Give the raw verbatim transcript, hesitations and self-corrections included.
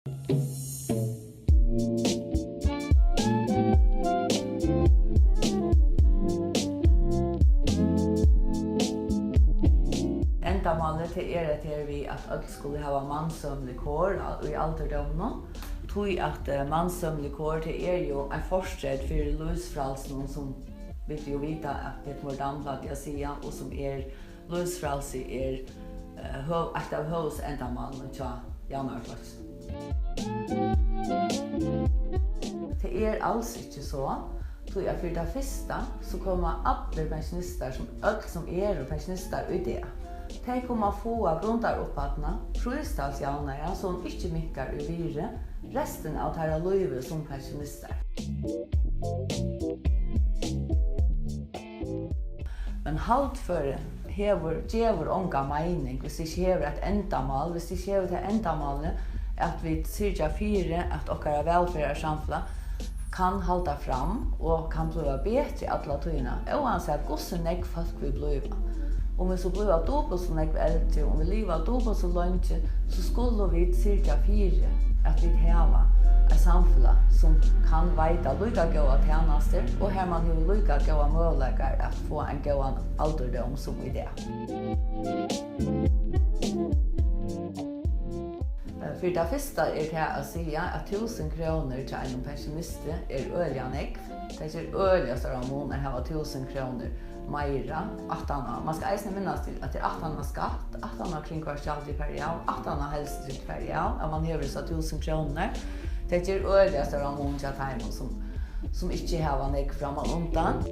Endamálið, tað er hetta her við, at øll skulu hava mansømilig kor á, í aldurdóminum, tí at, eh, mansømilig kor, tað er jú ein fortreyt fyri lívsfrælsinum, sum vit jú vita, at Petur Mohr Dam plagdi at siga, og sum er, lívsfrælsi er, eh, høv-, eitt av høvuðsendamálunum hjá Javnaðarflokkinum. Tað er als ikki so, tí at fyri tað fyrsta, so koma allir pensjonistar, sum, øll sum eru pensjonistar í dag, tey koma at fáa grundarupphæddina, prístalsjavnaðan, sum ikki minkar í virði restina av teirra lívi sum pensjonistar. Men haldføri hevur, gevur onga meining, hvis tað ikki hevur eitt endamál, hvis tað ikki hevur tað endamálið, at vit syrgja fyri, at okkara vælferðarsamfelag kann halda fram og kann blíva betri alla tíðina, óansæð hvussu nógv fólk vit blíva. Um vit so blíva dupult so nógv eldri, um vit liva dupult so leingi, so skulu vit syrgja fyri, at vit hava eitt samfelag, sum kann veita líka góðar tænastur, og har mann hevur líka góðar møguleikar at fáa ein góðan aldurdóm sum í dag. Eh, fyri tað fyrsta er tað at siga, at túsund krónur hjá einum pensjonisti er øgiliga nógv. Tað ger øgiliga stóran mun at hava túsund krónur meira aftaná. Man skal eisini minnast til, at tað er aftaná skatt, aftaná kringvarpsgjaldið er farið av, aftaná heilsutrygd farið av, at man hevur hesar túsund krónurnar. Tað ger øgiliga stóran mun hjá teimum, sum, sum ikki hava nógv frammanundan.